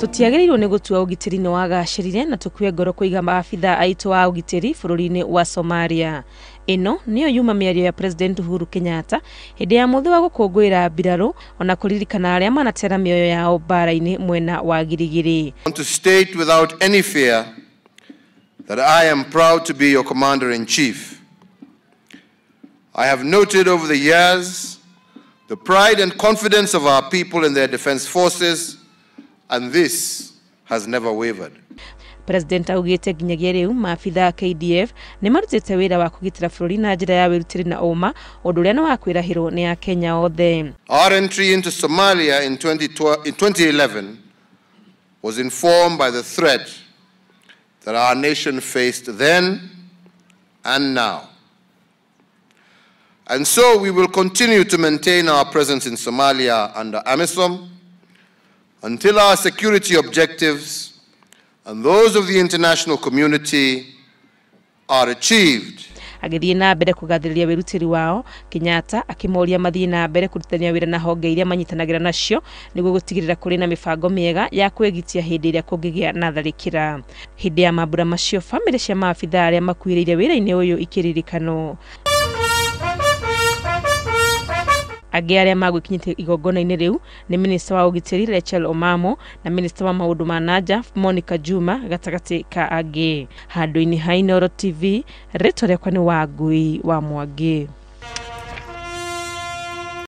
Tũtiagĩrĩirwo nĩ gũtua ũgitĩri nĩ wagacĩrire na tũkue ngoro kũiga maabithaa aitũ a ũgitĩri bũrũri-inĩ wa Somalia. Ĩno nĩyo yuma mĩario ya President Uhuru Kenyatta hĩndĩ ya mũthĩ wa gũkũngũĩra mbirarũ ona kũririkana arĩa manatera mĩoyo yao mbara-inĩ mwena wa Girigiri. I want to state without any fear that I am proud to be your commander-in-chief. I have noted over the years the pride and confidence of our people in their defense forces, and this has never wavered. President augĩte nginyagia rĩu maabithaa a KDF nĩ marutĩte wĩra wa kũgitĩra bũrũri na njĩra ya wĩrutĩri na ũma, ũndũ ũrĩa nĩ wa kwĩrahĩrwo nĩ Akenya othe. Our entry into Somalia in 2011 was informed by the threat that our nation faced then and now. And so we will continue to maintain our presence in Somalia under AMISOM until our security objectives and those of the international community are achieved. Agĩthiĩ na mbere kũgathĩrĩria wĩrutĩri wao, Kenyatta akĩmoria mathiĩ na mbere kũrutithania wĩra na honge iria manyitanagĩra nacio nĩguo gũtigĩrĩra kũrĩ na mĩbango mĩega ya kwĩgitia hĩndĩ ĩrĩa kũngĩgĩa na tharĩkĩra. Hĩndĩ ya mambura macio, bamĩrĩ cia maabithaa arĩa makuĩrĩire wĩra-inĩ ũyũ ikĩririkanwo. Angĩ arĩa magwĩkinyĩtie igongona-inĩ rĩu nĩ minista wa ũgitĩri Rachel Omamo na minista wa maũndũ ma nanja Monica Juma gatagatĩ ka angĩ. Handũ-inĩ ha Inooro TV, rĩtwa rĩakwa nĩ Wangui wa Mwangi.